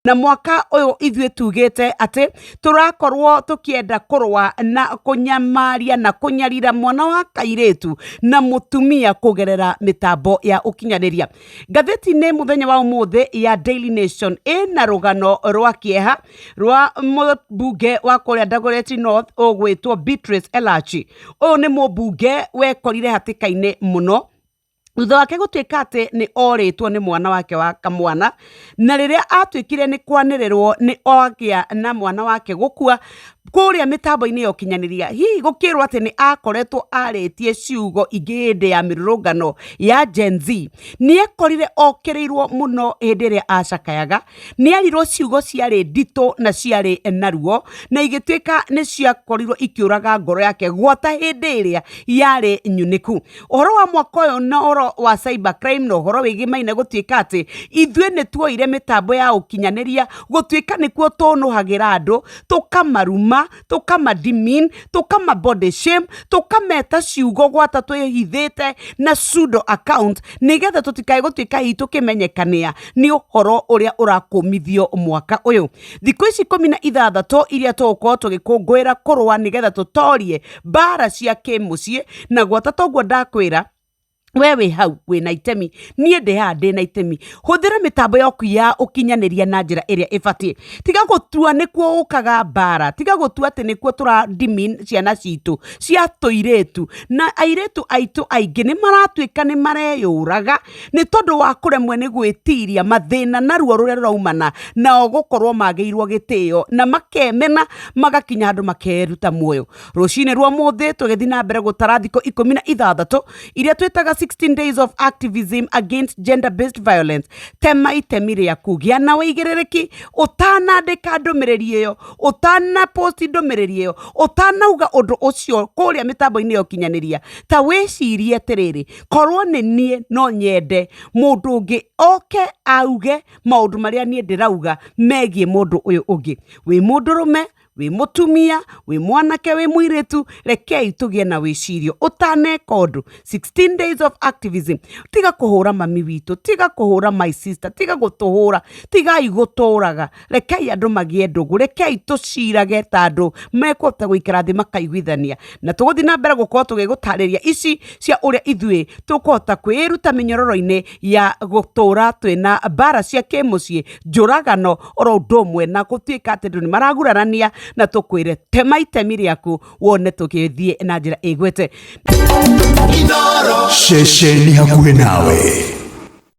Na mwaka ũyũ ithuĩ tugĩte atĩ tũrakorwo tũkĩenda kũrũa na kũnyamaria na kũnyarira mwana wa kairĩtu na mũtumia kũgerera mĩtambo ya ũkinyanĩria. Ngathĩti-inĩ mũthenya wa ũmũthĩ ya Daily Nation ĩna rũgano rwa kĩeha rwa mũmbunge wa kũrĩa Dagoretti North ũgwĩtwo Beatrice Elachi. Ũyũ nĩ mũmbunge wekorire hatĩka-inĩ mũno thutha wake gũtuĩka atĩ nĩ orĩtwo nĩ mwana wake wa kamwana, na rĩrĩa atuĩkire nĩ kwanĩrĩrwo nĩ agĩa na mwana wake gũkua kũrĩa mĩtambo-inĩ ya ũkinyanĩria, hihi gũkĩrwo atĩ nĩ akoretwo arĩtie ciugo ingĩ hĩndĩ ya mĩrũrũngano ya Gen Z. Nĩ ekorire okĩrĩirwo mũno hĩndĩ ĩrĩa acakayaga, nĩ arirwo ciugo ciarĩ nditũ na ciarĩ na ruo, na igĩtuĩka nĩ ciakorirwo ikĩũraga ngoro yake gwata hĩndĩ ĩrĩa yarĩ nyunĩku. Ũhoro wa mwaka ũyũ na ũhoro wa cyber crime na ũhoro wĩgĩmaine gũtuĩka atĩ ithuĩ nĩ tuoire mĩtambo ya ũkinyanĩria gũtuĩka nĩkuo tũnũhagĩra andũ, tũkamaruma, tũkama demean, tũkama body shame, tũkameta ciugo gwata twĩhithĩte na pseudo account nĩgetha tũtikae gũtuĩka hihi tũkĩmenyekanĩa nĩ ũhoro ũrĩa ũrakũmithio mwaka ũyũ. Thikũ ici 16 iria tũgũkorwo tũgĩkũngũĩra kũrũa nĩgetha tũtorie mbara cia kĩmũciĩ, na gwata toguo ndakwĩra we wĩ hau wĩna itemi, niĩ ndĩ haha ndĩna itemi. Hũthĩra mĩtambo yaku ya ũkinyanĩria na njĩra ĩrĩa ĩbatiĩ. Tiga gũtua nĩkuo ũkaga mbara, tiga gũtua atĩ nĩkuo tũra demean ciana citũ cia tũirĩtu, na airĩtu aitũ aingĩ nĩ maratuĩka nĩ mareyũraga nĩ tondũ wa kũremwo nĩ gwĩtiria mathĩna na ruo rũrĩa rũraumana nao gũkorwo magĩirwo gĩtĩo na makemena magakinya handũ makeruta muoyo. Rũcinĩ rwa ũmũthĩ tũgĩthiĩ na mbere gũtara thikũ 16 iria twĩtaga 16 days of activism against gender based violence. Tema itemi rĩaku, gĩa na ũigĩrĩrĩki ũtanandĩka ndũmĩrĩri ĩyo, ũtana post ndũmĩrĩri ĩyo, ũtanauga ũndũ ũcio kũrĩa mĩtambo-inĩ ya ũkinyanĩria. Ta wĩcirie atĩrĩrĩ, korwo nĩ niĩ no nyende mũndũ ũngĩ oke auge maũndũ marĩa niĩ ndĩrauga megiĩ mũndũ ũyũ ũngĩ. Wĩ mũndũrũme, wĩ mũtumia, wĩ mwanake, wĩ mũirĩtu, rekei tũgĩe na wĩcirio ũtaneka ũndũ. 16 days of activism. Tiga kũhũra mami witũ, tiga kũhũra my sister, tiga gũtũhũra, tigai gũtũraga. Rekei andũ magĩe ndũgũ, rekei tũcirage ta andũ mekũhota gũikara thĩ makaiguithania. Na tũgũthiĩ na mbere gũkorwo tũgĩgũtarĩria ici cia ũrĩa ithuĩ tũkũhota kwĩruta mĩnyororo-inĩ ya gũtũra twĩna mbara cia kĩmũciĩ, njũragano oro ũndũ ũmwe na gũtuĩka atĩ andũ nĩ maragurarania, na tũkwĩre tema itemi rĩaku wone tũgĩthiĩ na njĩra ĩgwete. Ceceni hakuhĩ nawe.